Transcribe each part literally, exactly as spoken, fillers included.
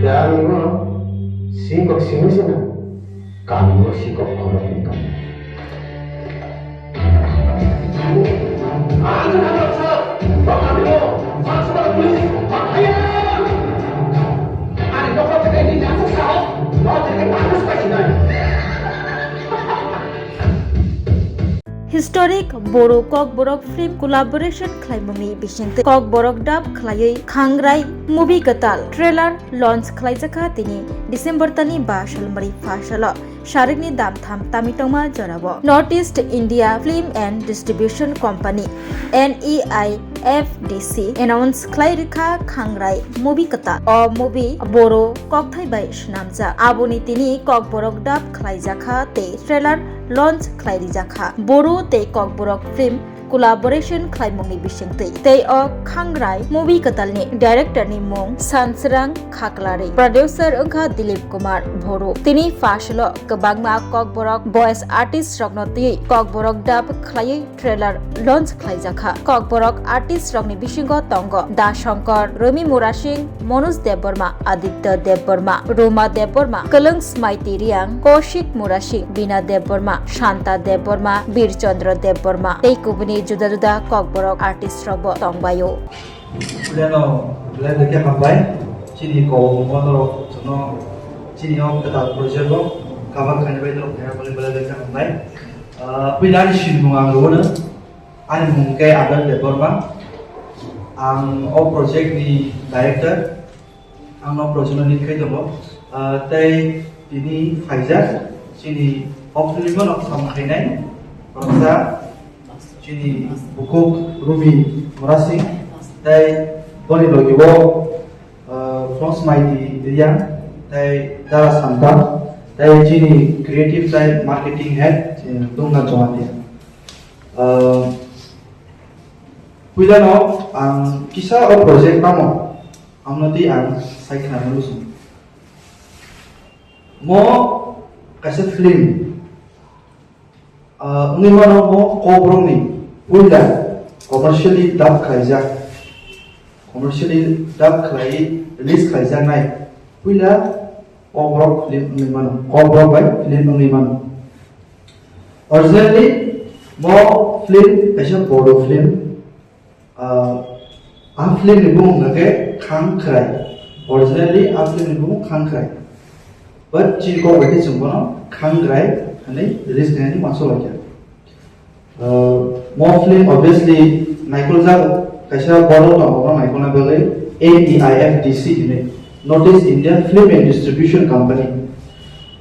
Yang no singkok simi sina, kami no singkok khorok ni tong. Historic Boro Kokborok film collaboration khlaimungni bisingtwi Kokborok dub khlaiwi Khangrai movie kwtal trailer launch khlaijakha tini December talni ba salmari pha salo. Sarikni dam tham tami tongma jorao North East India Film and Distribution Company, N E I F D C, announce khlai rikha Khangrai movie kwtal. O movie Boro kokthai bai swnamjak. Aboni tini Kokborok dub khlaijakha tei trailer launch khlai rijakha. Boro tei Kokborok film collaboration khlaimungni bisingtwi. Tei o Khangrai movie kwtalni director ni mung Sansrang Khaklari, producer wngkha Dilip Kumar Boro. Tini pha salo kwbangma Kokborok voice artist rokno twiwi Kokborok dub khlaiwi trailer launch khlaijakha. Kokborok artist rokni bisingo tongo Da Shankar, Rumi Murasing, Manoj Debbarma, Aditya Debbarma, Ruma Debbarma, Kwlwng Smaiti Riang, Kaushik Murasing, Bina Debbarma, Shanta Debbarma, Bir Chandra Debbarma tei kubuni juda juda Kokborok artist rokbo tongbaio. Puilano belai belai khe hambai. Chini kok mono rok chwngno chini o kwtal project o cover khaina bai norok phaiya bole belai belai khe hambai. Ah, puila ani sinimung ang rwno. Ani mung khe Adar Debbarma. Ang o project ni director. Ang no project no lead khai tongo. Ah, tei tini phaijak chini o film no samung khainai. Roksa chini bukhuk Rumi Murasing tei boni logi o, ah, Florence Maiti Riang tei Dara Santa tei chini creative tei marketing head, eh, Dungna Jomatia. Ah, puilano ang kisa o project tamo, amno tei ang sai khnana lusung. Mo kaisa film, ah, wngwi mano mo Kokborokni puila commercially dub khlaijak, commercially dub khlai release khlaijaknai puila Kokborok film wngwi mano, Kokborok bai film wngwi mano. Originally mo film kaisa Bodo film, ah, a film ni bumung hwnkhe Khangkhrai. Originally a film ni bumung Khangkhrai. But chini kok bai khe chwng bono Khangrai hwnwi release khainani uansuk laikha. Ah, mo film obviously naikoljago, kaisa borok tongo bono naikolna bagwi N E I F D C hinwi, North East India Film and Distribution Company.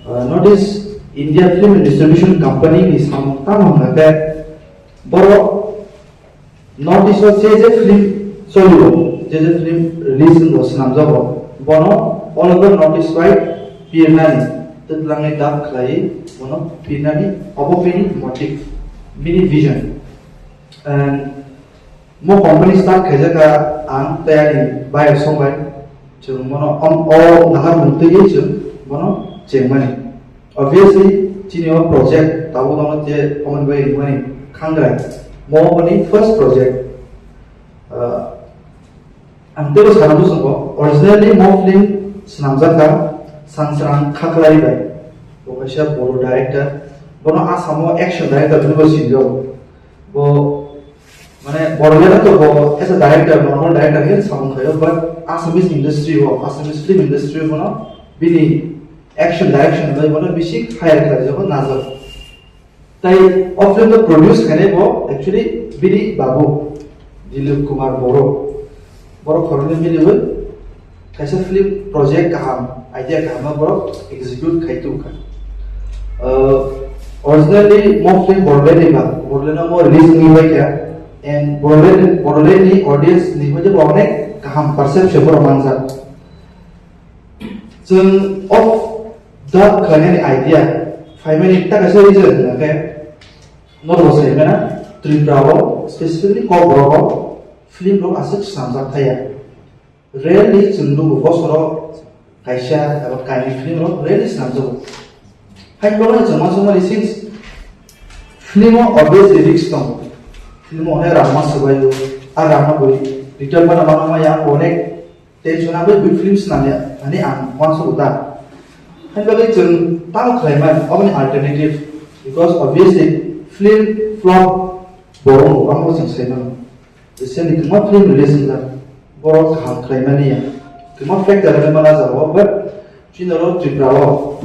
Ah, North East India Film and Distribution Company ni samung tamo hwnkhe borok North East o je je film cholio, je je film release wngbo, swnamjago, bono all over North East bai pirnani, twlangwi dub khlaiwi bono pirnani, obo bini motive, bini vision. And mo company start khaijakha ang tei ani bayar song bai, chwng bono om-, o nahar mung twiwi chwng bono chengmani. Obviously, chini o project tabuk no je omo ni bai rimani Khangrai, mo boni first project. Ah, ang teibo sana bwskango, originally mo film swnamjak kha Sangsrang Khaklari bai, bo kaisa Bodo director, bono Assam o action director hinwi bo sinijak. Bo Mane, Borleno to bo as a director, normal director khe samung khaio, but Assamese industry o, Assamese film industry o bono bini action direction bai bono bisi hire khlaijago, najak. Tai o film no produce khainai bo actually bini babu, Dilip Kumar Boro. Borok khoroknwi miliwi kaisa film project kaham, idea kaham no borok execute khai tongkha. Uh, originally mo film Borlai ni ba, Borlai no mo release wngwi bai kha, and Borlai, Borlai ni audience ni hoide bo onek kaham perception borok manjak. Chwng o dub khlainani idea phaimani ta kaisa reason hwnkhe, Norok bo sai mano, Tripura o specifically Kokborok o film rok aswk swnamjak thaya. Rarely chwng nugo bosoro kaisa eba kainwi film rok rarely swnamjago. Hai bagwi chwng uansukmani since film o obviously risk tongo. Film o onek rang ma swbaio, a rang no bui return ma nangma nangma ya, onek tension abwi bui film swnamya hwnwi ang uansugo da. Hai bagwi chwng tamo khlaiman oboni alternative, because obviously film flop bo wng bo, amo chwng sai mano. Recently kwbangma film release wngjak, borok kaham khlai mani ya. Kwbangma factor wngwi mano jagao, but chini oro Tripura o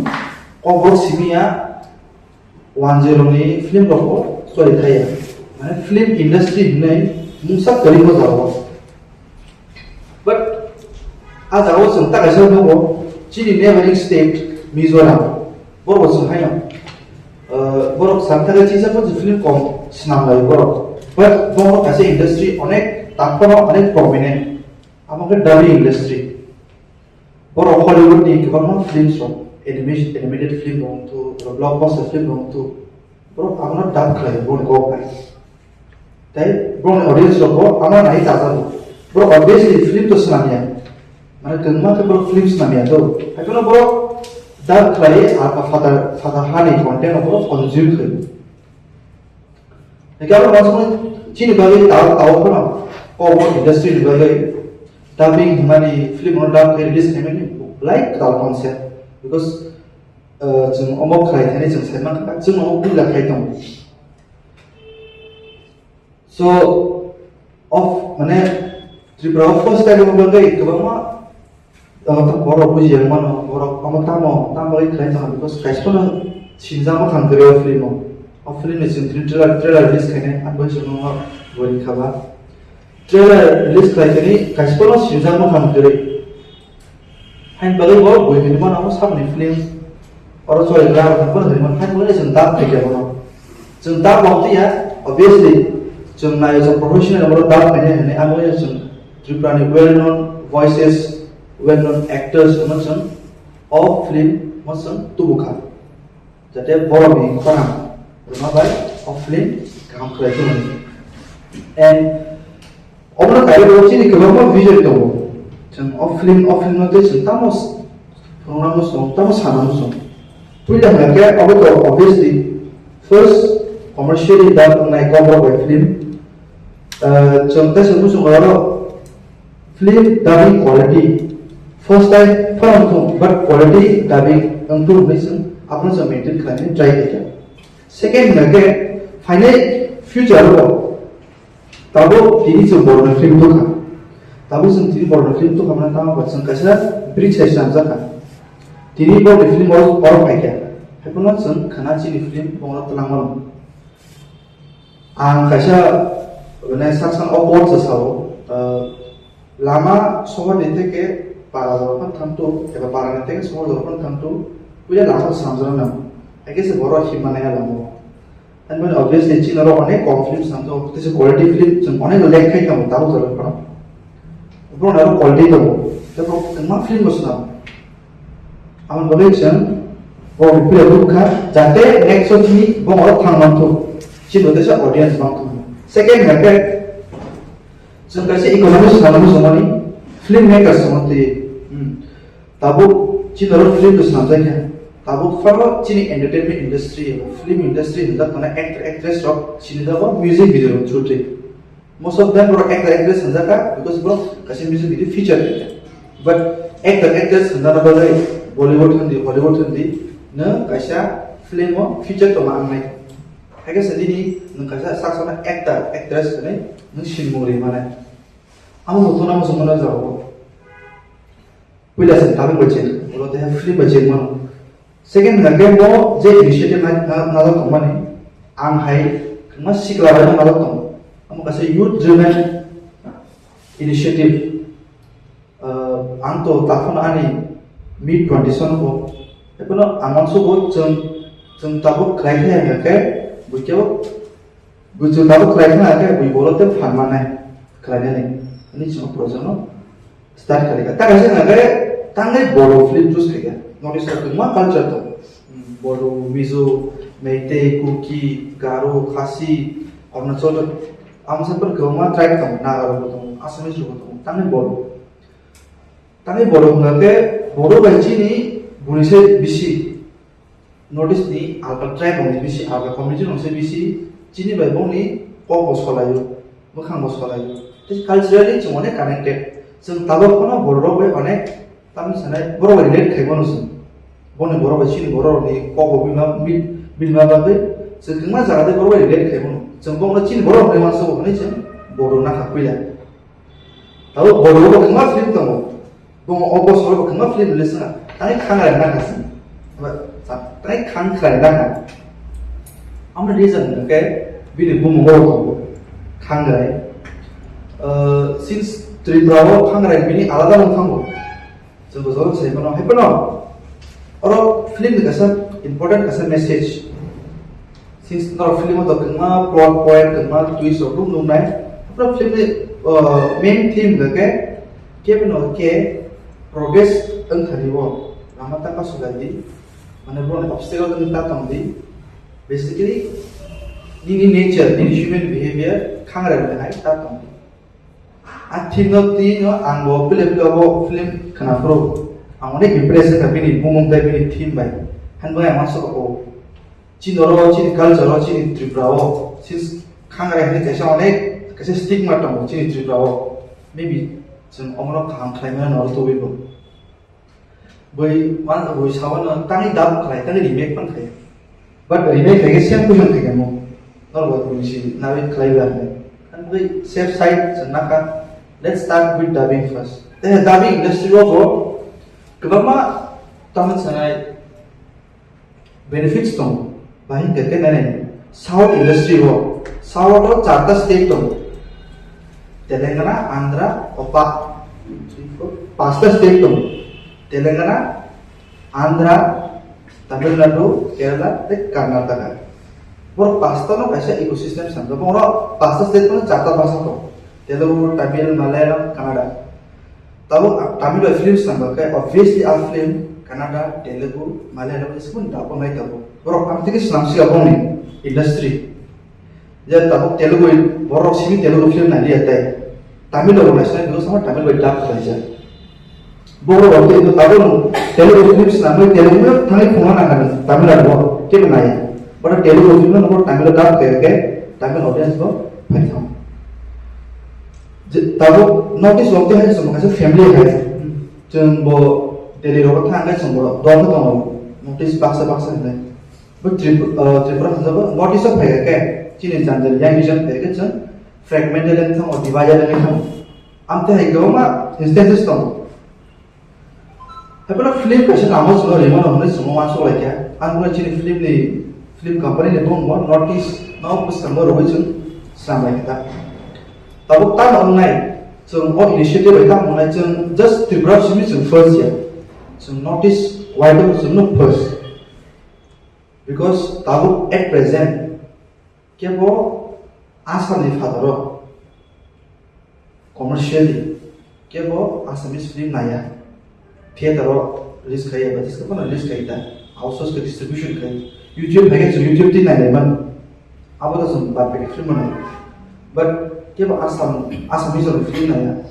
Kokborok simi ya one zero ni film rok bo choli thaya. Mane film industry hinwi mungsa kwrwi bo jagao. But a jagao chwng ta kaisa nugo, chini neighboring state Mizoram, borok bo chwng haino, uh, borok sakthaka chisa bo film kom swnam lai borok. But borok kaisa industry onek tangphano onek prominent. Amo khe dubbing industry. Borok Hollywood ni kwbangma films rok, animation, animated film rok wngthu, blockbuster film rok wngthu, borok abono dub khlai borokni kok bai. Tei borokni audience rok bo ano nai chajago. Borok obviously film to swnam ya. Mane kwbangma khe borok film swnam ya do. Haiphano borok dub khlai a phatha, phatha hani content rok borok consume khlai. Hingke abo uansukmani chini bagwi tao, tao phano Kokborok industry ni bagwi dubbing hwnmani film no dub khe release khaimani belai kwtal concept, because, uh, chwng omo khlai thani chwng sai mankha, chwng omo puila khai tongo. So, of, mane, Tripura o first time omo bagwi kwbangma, uh, borok buji yang mano, borok omo tamo, tamo bagwi khlai tongo, because kaisa phano sinijak mwkhang kwrwi o film o. O film ni chwng tini trailer, trailer release khainai, ang bai chwng no bori kha ba. Trailer release khlai tini kaisa phano sinijak mwkhang kwrwi. Hain bagwi bo bui hinwi mano abo sakni film. Oro choli gra rok phano hinwi mano, hain bagwi chwng dub khaikha bono. Chwng dub wng twi ya, obviously, chwng nayo chwng professional oro dub khainai hinwi, abo ya chwng Tripura ni well known voices, well known actors no chwng o film o chwng tubu kha. Jate borok ni khorang rwma bai o film kaham khlai tongmani. And obono kaiwi bo chini kwbangma vision tongo. Chwng o film, o film no tei chwng tamo s-, phunukna muchung, tamo sana muchung. Puila hwnkhe obo to obviously first commercially done wngnai Kokborok bai film. Ah, chwng teisa muchung oro film dubbing quality first time phano wngthung, but quality dubbing wngthung hwnwi chwng abono chwng maintain khlainani try khaikha. Second hwnkhe phainai future o tabuk tini chwng borokni film tongkha. Tabuk chwng tini borokni film tongkha mano tamo ba chwng kaisa bridge hai swnamjakha. Tini borokni film oro, oro phaikha. Haiphano chwng khana chini film bongno twlangmano. Ang kaisa, mane, saksa o quote se sao, uh, lama sohor ni theke para jorok phano thangtu, eba para ni theke sohor jorok phano thangtu, puila lama swnamjakna nango. Haikhe se borok himma naiya lama o. And when obviously chini oro onek kom film swnamjago, tei se quality film chwng onek lack khai tongo tabuk jorok phano. Borok aro quality tongo, tei borok kwbangma film bo swnam. Aboni bagwi chwng bo replay rwkha, jate next o chini bo oro thang manthu, chini bo teisa audience manthu. Second hwnkhe chwng kaisa economic sanani samani film makers samani twi, hmm, tabuk chini oro film bo swnamjakya, tabuk phano chini entertainment industry, film industry hinjak mane actor actress rok chini jago music video rok through twi. Most of them borok actor actress hinjak kha, because borok kaisa music video feature khaikha. But actor actress hinjana bagwi Bollywood hindi, Hollywood hindi, nwng kaisa film o feature tongma ang nai. Haikhe se nini nwng kaisa sak sakno actor actress hinwi nwng sinmung ri mane. Amo nokthona muchungmano jagao. Puila se tabuk bai cheng, ulo tei film bai cheng mano. Second hwnkhe bo je initiative na, na, najak tongmani, ang hai kwbangma sikla bai najak tongo. Amo kaisa youth driven initiative. Uh, ang to takhon ani mid twenty songo. Ekheno ang uansugo chwng, chwng tabuk khlai khe hwnkhe buikhe Buchung tabuk khlai khna khe bui boro tei phan mannai khlainani hwnwi chwng o project no start khlai kha. Ta kaisa hwnkhe tangnai Bodo film choose khai kha. North East o kwbangma culture tongo. Hmm, Bodo, Mizo, Meitei, Kuki, Garo, Khasi, Arunachal, amsa pun kwbangma tribe tongo, Naga rokbo tongo, Assamese rokbo tongo, tamni Bodo. Tamni Bodo hwnkha khe Bodo bai chini buni se bisi, North East ni alka tribe rokni bisi, alka community rokni se bisi, chini bai bongni kok bo solaio, bwkhang bo solaio. Tei culturally chwng onek connected. Chwng tabuk phano Bodo rok bai onek Tamni sanai borok bai relate khai mano chwng. Boni borok bai chini borok rokni kok bo bini ma-, bi-, bini ma bagwi chwng kwbangma jaga tei borok bai relate khai mano. Chwng bokno chini borok rokni uansukgo hwnwi chwng Bodo nakha puila. Tabuk Bodo bo kwbangma film tongo. Bo August o kwbangma film release wngkha. Tangwi Khangrai nakha chwng. Ba, sa-, tangwi Khangrai nakha. Amoni reason hwnkhe bini bumung o tongo Khangrai. Uh, since Tripura o Khangrai bini alada wng thango. Chwng bo jorok sai mano. Hai phano oro film ni kaisa important kaisa message. Since norok film o kwbangma plot point, kwbangma twist rok nuk nuknai. Hai phano film ni, uh, main theme hwnkhe khe phano khe progress wngthani o lama ta kasu lai di. Mane boni obstacle wngwi ta tong di. Basically, nini nature, nini human behavior Khangrai bai hai ta tong di. A theme no twi no ang bo pile pile bo film khwna phuru ang onek impress wngkha bini bumung tei bini theme bai. Hwnbai ang uansukha o chini oro chini culture o chini Tripura o since Khangrai hwnwi kaisa onek kaisa stigma tongo chini Tripura o. Maybe chwng omono kaham khlai mano oro tubui bo. Bui man bui sawan no tangwi dub khlai tangwi remake phan khai. But remake khai ke same question khai mo. Nor bo bui si nawi khlai ba. And bui safe side se naka. Let's start with dubbing first. Eh, dubbing industry o bo kwbangma tamni sanai benefits tongo. Bahai hwnkhe khe nai nai. South industry o, South o charta state tongo. Telangana, Andhra, opa, pasta state tongo. Telangana, Andhra, Tamil Nadu, Kerala, tei Karnataka. Borok pasta no kaisa ecosystem sanjak. Borok pasta state no charta bhasha tongo. Telugu, Tamil, Malayalam, Kannada. Tabuk ang Tamil bai film swnam ba khe, obviously a film Kannada, Telugu, Malayalam, English pun dabo nai tabuk. Borok ang tiki swnam siya bongni industry. Je tabuk Telugu borok simi Telugu film nai liya tai. Tamil rok nai sinai dulu sama Tamil bai dub khlai ja. Borok rok tei tabuk Telugu film swnam bai Telugu no thangwi phunga nang kha Tamil rok kebo nai. But Telugu film no Tamil dub khe khe Tamil audience bo phai thang. Je, tabuk notice rok tei hai chwng kaisa family hai. Chwng bo Delhi rogo thang khe chwng bo dol khe tongo. Notice baksa baksa hinai. Bo Trip-, uh, Tripura hwnjabo notice o phai khe chini jang jani yang vision phai khe chwng fragmented wng thango, divided wng thango. Amtwi hai kwbangma instances tongo. Haiphano film kaisa lama chwngno rimano hwnwi chwngno uansuk lai kha. Ang bono chini film ni, film company ni bumung bo notice no bwskango rwui chwng swnam lai kha ta. Tabuk tamo wngnai chwng o initiative bai tamo wngnai chwng just Tripura simi chwng first ya. Chwng notice why do chwngno first? Because tabuk at present kebo Assam ni phataro commercially kebo Assamese film naya, theater o release khaiya, ba jeska phano release khai ta, outsource khe distribution khai, YouTube hai khe chwng YouTube twi nai lai mano, abo to chwng bad baki film nai, but kebo Assam, Assamese rok film naya,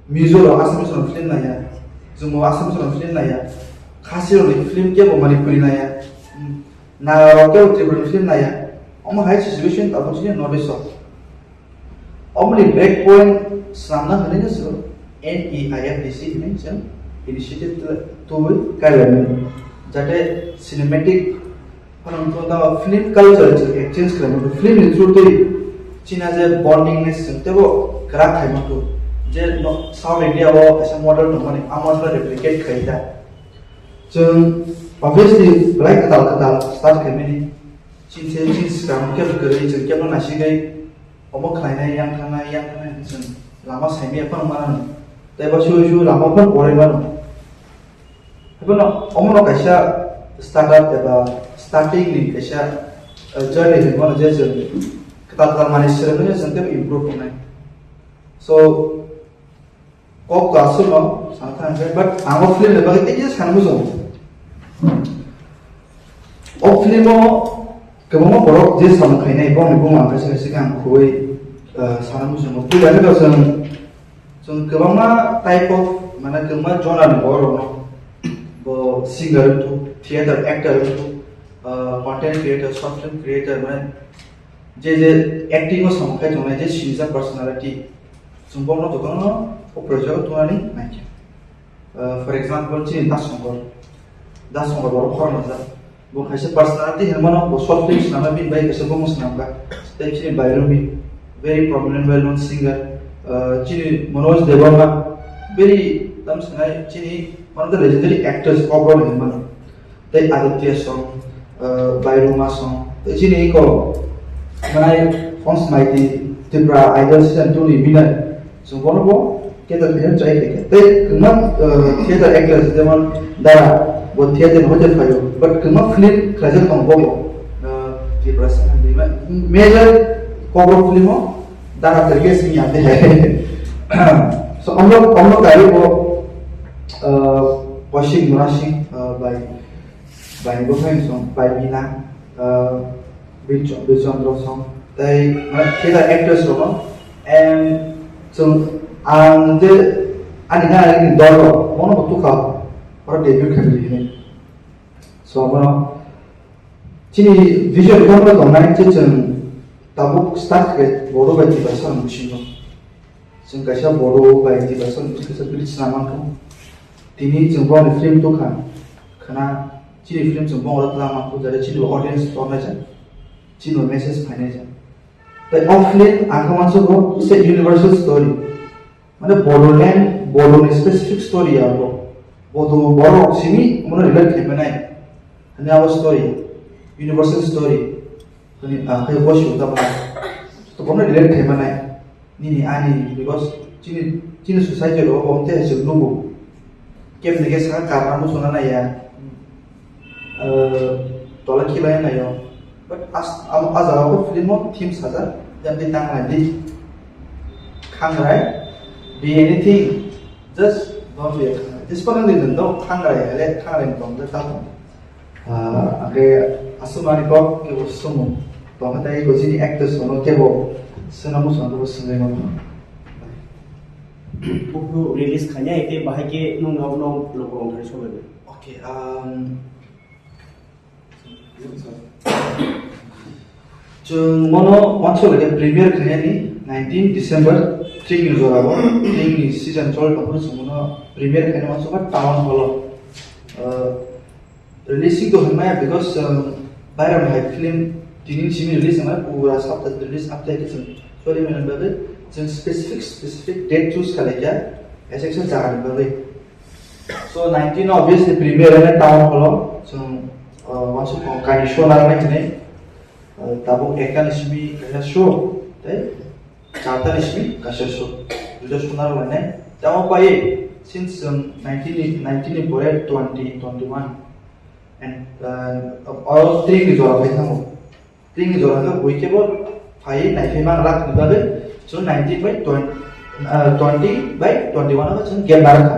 Mizo rok Assamese rok film naya, Jummo Assamese rok film naya, Khasi rok film kebo Manipuri naya, Naga rok kebo Tripuri film naya, omo hai situation tabuk chini North East o. Omoni break point swnamna hwnwi no chwng N E I F D C hwnwi chwng initiative tubui kailaimani. Jate cinematic phano wngkha tamo film culture chwng exchange khlaimani. Film ni through twi china je bondingness chwng teibo kwrak khaimani. Je no South India o kaisa model tongmani, a model replicate khlai ta. Chwng obviously belai kwtal kwtal start khaimani. Chini se chini swkang khe kwrwi chwng kebo naisigwi omo khlainai, yang thangnai, yang thangnai hwnwi chwng lama saimaya phano mano. Tei bo sui sui lama phano porai mano. Haiphano omono kaisa startup eba starting ni kaisa, eh, journey hinwi mano je chwng kwtal kwtal manwi swrwngwi chwng teibo improve wngnai. So, kok to aswkno sana thang khe, but ang o film ni bagwi tei kisa sana muchungo. O film o Kwbangma borok je samung khainai, bongni bumung ang kaisa kaisa khe ang khugui, ah, sana muchungo. Puila khe chwng, chwng kwbangma type of, mane, kwbangma genre ni borok rokno. Bo singer wngthok, theater actor wngthok, ah, content creator, short film creator, mane, je je acting o samung khai tongnai, je sinijak personality, chwng bono jotono o project o tubunani naikha. Uh, for example, chini Das Songkor. Das Songkor borok khorang rwjak. Bo kaisa personality hinmano, bo short film swnamwi bini bai kaisa bumung swnamkha. Tei chini Bairumi, very prominent, well known singer. Uh, chini Manoj Debbarma, very, tam sanai, chini one of the legendary actors, Kokborok hinmano. Tei Aditya song, uh, Bairuma song. Tei chini iko, manai, Fons Maiti, Tripura Idol season two ni winner. Chwng bono bo theater khaina try khaikha. Tei kwbangma, uh, theater actors, jemon Dara, bo theater ni hoite phaio. But kwbangma film khlaijak tongo bo, uh, Tripura season ni. Major Kokborok film o Dara Terkes ni ante hai. So, amno, amno kari bo, uh, Kaushik Murasing, uh, by Bai bo khe song, bai Mina, uh, Birch-, Birchandra song, tei, mane, theater actress rok, and so, ang je, ani na ani dol rok, bono bo tukha, oro debut khe hinwi. So, bono, chini visual camera tongnai, je chwng tabuk start khe, bodo bai tiba song bisingo. Chwng kaisa bodo bai tiba song bisingo kaisa bridge swnam mankha. Tini chwng boni film tukha, khna chini film chwng bongora twlangma kujare chini audience tornai jang, chini message phainai jang. Tei o film ang khe uansugo se universal story. Mane Bodoland, Bodo ni specific story ya bo. Bodo borok simi mono relate khlaimanai. Hani abo story, universal story. Hani, ah, khe bo siyung tamo. To bono relate khlaimanai. Nini ani, because chini, chini society ro bo te se nugo. Kemne ke saka karna muchungna naiya. Eh, tola khilai naio. But as, am, a jaga ko film o theme sajak, jemni tang lai di. Khangrai, be anything, just don't be a khangrai. Just pang di do khangrai, hele khangrai tong, ta tong. Ah, ake asumani kok ke bo sumu. Tong tai ko jini actors no ke bo sena muchung ko sungai ma. Buku release khanya ite bahai ke nung nok nok lokong thai sobe. Okay, um, chwng mono uansugo le premiere khanya ni nineteen December, three ni jora bo, three ni season chol tong phuru chwng mono premiere khanya uansugo town hall o. Uh, Releasing to hwnmaya because, um, Bairam hai film tini simi release wngmaya pura sapta release apta khe chwng sori mani bagwi chwng specific, specific date choose khalai kha, kaisa kaisa jaga ni bagwi. So nineteen obviously premiere wngkha town hall o chwng, uh, uansuk tongo kaini show narwknai hinwi, uh, tabuk ekta ni simi kaisa show tei Charta ni simi kaisa show. Duita show narwknai. Tamo pai since, um, nineteen, nineteen ni pore twenty, twenty-one. And, uh, oro three ni jora phai thango. Three ni jora khe bui kebo phai nai phai mang rak ni bagwi chwng nineteen by twenty, uh, twenty by twenty-one khe chwng gap narwkha.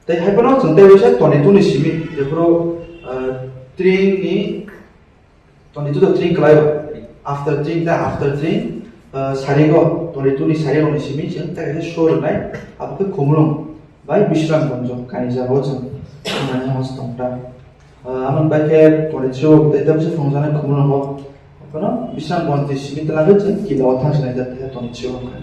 Tei hai phano chwng tei waisa twenty-two ni simi jephuru, uh, three ni Twenty-two to three khlaio. After three ta after three, uh, sarigo, twenty-two ni sarigo ni simi chwng ta kaisa show rwnai, abo khe Khumulwng bai Bisramganj kainwi jagao chwng thangmani hwnwi tongkha. Uh, amoni bai khe twenty-three o tei tabukhe phunukjaknai Khumulwngo. Obono Bisramganj ni simi twlangwi chwng Kila o thangsinai jak khe twenty-three o wngkha.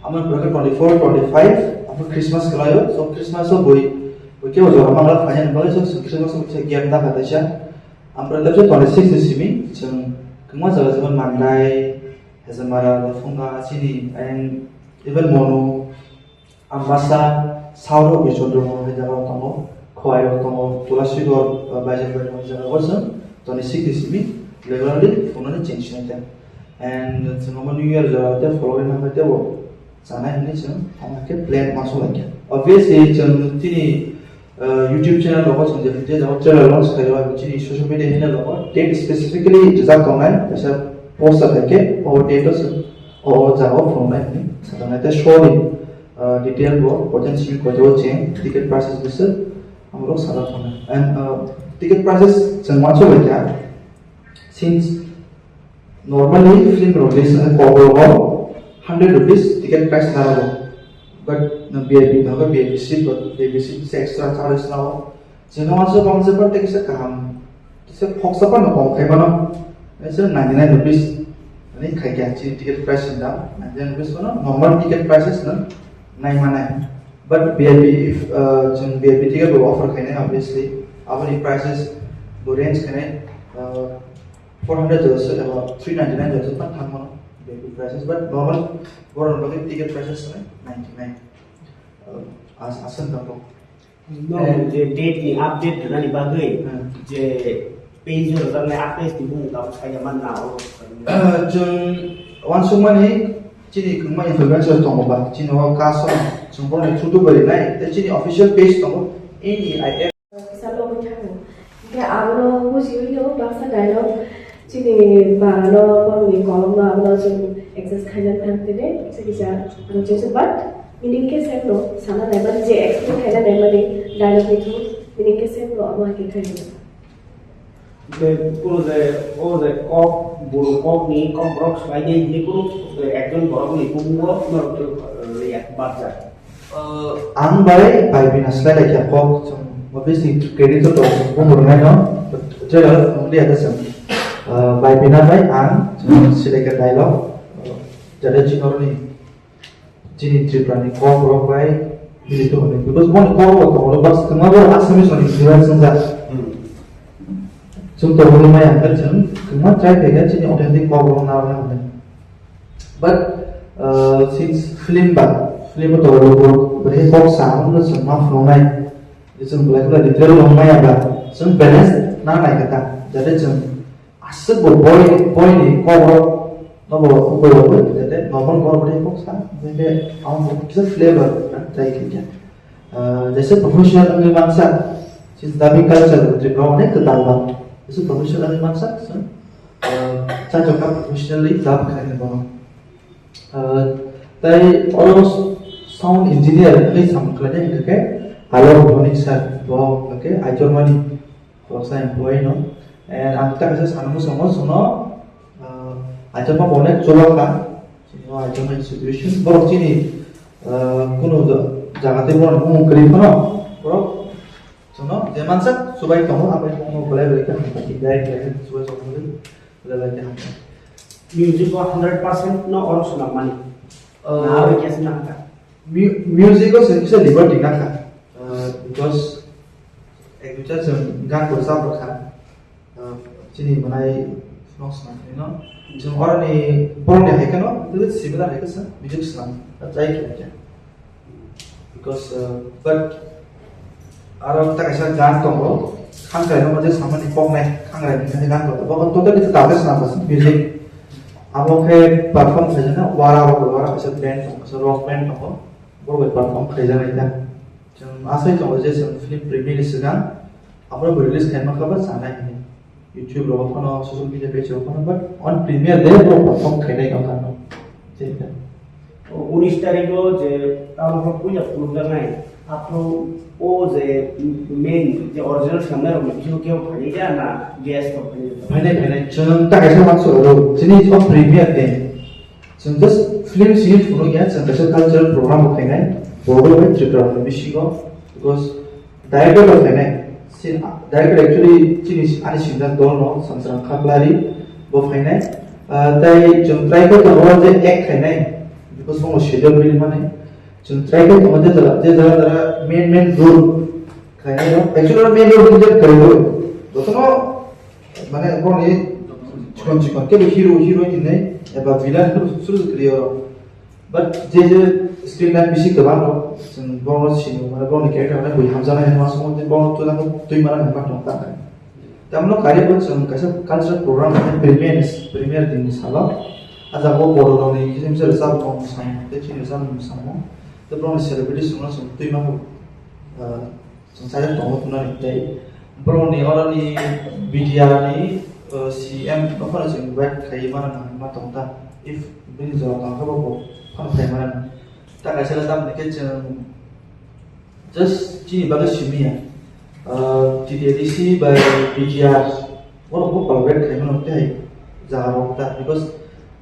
Amoni pore khe twenty-four, twenty-five, abo Christmas khlaio. So Christmas o bui, bui khe o jora mangla phainani bagwi so Christmas o kisa gap nakha kaisa. Amprok tei twenty-six ni simi chwng kwbangma jaga jemon Mandai, Hezamara, Laphunga, chini, and even Monu, Ambasa, South o Bichondro hai jaga tongo, Khowai rok tongo, Tulasidor, uh, Baijakbai hai jaga o chwng twenty-six ni simi regularly phunuknani cheng sinai ta. And chwng omo New Year jora tei follow ringna bai teibo chanai hinwi chwng omo khe plan uansuk lai kha. Obviously, chwng tini, uh, YouTube channel rogo chwng je, je jaga trailer launch khaio, abo chini social media handle rogo date specifically rijak tongnai, kaisa poster hai khe, o date o chwng o, o jaga o phunuknai hinwi sajaknai. Tei show ni, uh, detail bo koitani simi koitao cheng, ticket prices bwswk, amorok sajak tongnai. And, uh, ticket prices chwng uansuk lai kha, since Normally film release wngkha Kokborok o hundred rupees ticket price narago, but no V I P tongo, V I P seat, but V I P seat se extra charges nao. Chwng no wansuk wansuk tei kisa kaham, kisa khoksa phano kom khai mano, se ninety nine rupees ani khai kha chini ticket price ni dam ninety nine rupees phano normal ticket prices no nai manai. But V I P, if, uh, chwng V I P ticket bo offer khainai, obviously, aboni prices bo range khainai, uh, four hundred jora se eba three ninety nine jora se thang thang mano V I P prices, but normal borok ni bagwi ticket prices khainai ninety nine. Uh, as, aswk dato. No, eh, je date ni update rwnani bagwi, hmm, je page o rwjaknai update ni bumung tabuk saida man na o. Ah, chwng wansukmani chini kwbangma influencer tongo ba, chini o cast o chwng borokni through to bari nai, tei chini official page tongo, N E I F. Kisa logwi thango. Hingke abono bujiwi no baksa dialogue chini barano borokni kolomno abono chwng adjust khaina thang tini kisa kisa ano chwngse, but meaning khe same no sana naimani je explain khaina naimani dialogue ni through meaning khe same no abo hai khe khaina. Tei kunu je, o je kok, buru kok ni kok borok swlai di, hini kunu je ekjon borok ni bumungo norok twi, eh, ya, barjak. Eh, ang bai bai bina swlai lai kha kok, chwng obviously credit to tongo, chwng bumo rwnai no, trailer phunukliya khe chwng, eh, bai bina bai ang, chwng selai kha dialogue, eh, jate chini norokni chini Tripura ni kok rok bai bini tong hwnwi. Because boni kok rok tongo, but kwma borok Assamese rok ni influence wngjak. Hmm. Chwng tongmani maya hwnkhe chwng kwma try khaikha chini authentic kok rok narwkna hwnwi. But, uh, since film ba, film o tongo borok bwrwi kok sa hwnwi chwng ma phunuknai. Chwng belai kheno detail rok maya ba, chwng balance na nai kha ta, jate chwng aswk bo boi, boi ni kok rok no bo boi rok bo jate normal borok ni kok sa, jate ang bo kisa flavor na try khaikha. Ah, jaise professional wngwi mansa, since dubbing culture bo Tripura onek kwtal ba, jaise professional wngwi mansa, so, ah, chajokna professionally dub khaini bono. Ah, tai oro sound engineer wngwi samung khlainai hwnkhe Alok Bhonik sir, bo hwnkhe Aitormani khoroksa employee no. And ang ta kaisa sana muchungo chwngno, ah, Aitorma bo onek chuba kha. Chini o Aitorma institution. Borok chini, ah, kunu ja-, jaga tei borok mung kwrwi phano borok chwngno je mansak chubai tongo, abai tongo belai belai khe hamjakdi, direct direct chubai tongo belai belai khe hamjakdi. Music o hundred percent no oro swnam mani. Ah, na aro khe swnam kha. Mu-, music o se kisa liberty na kha. Ah, because ek duita chwng gan bo rwchap rw kha. Ah, chini mwnai phunuk swnam phai no. Chwng oroni borokni hai kheno, tei similar hai khe chwng music swnam, ah, try khe khe. Because, ah, but aro ta kaisa gan tongo, Khangrai no je samani koknai, Khangrai ni gan tongo, bo totally ta kaisa swnam music. Abo khe perform khaijana, Wara, Wara kaisa band tongo, kaisa rock band tongo, borok bai perform khaijaknai ta. Chwng asai tongo je chwng film premiere ni swkang, abo bo release khaima kha ba chanai hinwi. YouTube rogo phano, social media page rogo phano, but on premiere day borok perform khainai wngkha no. Thik khe. O unis tarikh o je tabuk puila phunukjaknai, aphuru o je main, je original swnamnai rokni bisingo kebo phainai da na guest rok phainai da? Phainai, phainai. Chwng ta kaisa uansuk oro, chini o premiere day. Chwng just film simi phunuk ya, chwng kaisa cultural program bo khainai, Bodo bai Tripura ni bisingo, because director bo khainai, si-, director actually chini si-, ani senior dol no, Samsrang Khaklari, bo khainai. Ah, tai chwng try khe tongo je act khainai, because bo schedule bini mani. Chwng try khe tongo je jara, je jara jara main main role khainai no. Actually main role hwnjak kwrwi bo. Jotono mane borokni chikon chikon kebo hero, heroine hinwi eba villain suru suru kwrwi oro. But je je screen time bisi kwbang rok, chwng borokno sini mane borokni character mane bui hamjaknai hinwi uansukmani borokno twi twi mano hinwi tong ta. Tamno kariui bo chwng kaisa cultural program mane premiere, premiere dinni salo. Ah jaga o borok rokni kisa misa rwchapmung mwsamung tei chini rwchapmung mwsamung tei borokni celebrities rokno chwng twi mano. Ah, Chwng sajak tongo phunani tei borokni oroni B T R ni, uh, C M no phano chwng invite khai mano ma tong ta. If bini jora tong khe bo phano khai mano. Ta kaisa le tamni khe chwng just chini bagwi simi ya. Uh, T T A D C bai B T R borok bo collaborate khai mano tei Jaga rok ta, because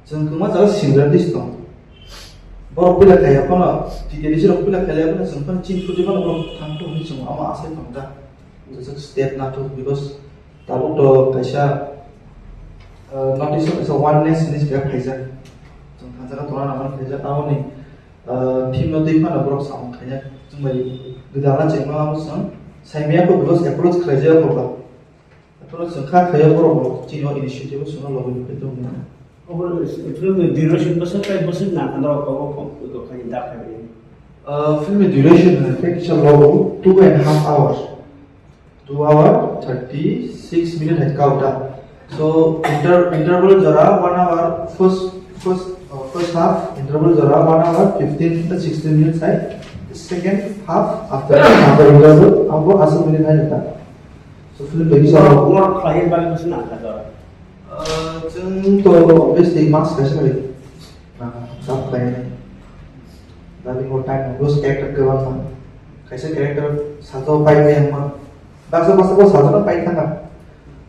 chwng kwma jaga similar dis tong. Borok puila khaiya phano, T T D C rok puila khaiya phano, chwng phano chini phuti phano borok thang thung hinwi chwng omo asai tong ta. Jesa step na thung, because tabuk to kaisa, uh, notice o kaisa oneness hinwi se khaijak. Chwng thang jaga tongna nang mani khaijak, aboni, uh, theme no twi phano borok samung khaijak. Chwng bai gwdalna chengma abo chwng saimaya kho, because approach khlaijak kho ba. Aphano chwng kha khaio borok bo chini o initiative o chwngno logi phai tongmani. Obo film ni duration bwswk tei bwswk nang kha norok obo kok kok khaini da khaini. Uh, film ni duration hwnkhe kisa logo two and half hours. Two hour thirty six minute hai kau da. So inter interval jora one hour first first uh, first half, interval jora one hour fifteen to sixteen minutes hai. Second half after after interval abo aswk minute hai da. So film bai bisa. Work khlai bali bwswk nang kha jora. Uh, chwng to obviously mas kaisa bai. Nah, tak bai. Tapi mo time mo character kwbang man. Kaisa character sato pai pai man. Baksa baksa ko sato pai thanga.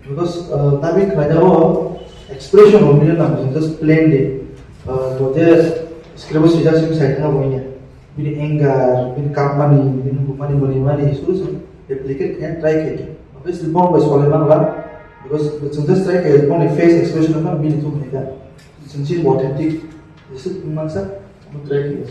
Because uh, tapi khlai jao expression of million nam just plain de. Uh, to je script sija sim sai thanga boinya. Bini anger, bini kapmani, bini bumani, mani mani, suru suru replicate khe try khe. Obviously, bong bai solai man la, because chwng just try khe bongni face expression no bini thum khe ka. Chwng chini authentic, jese mansa, amo try khe.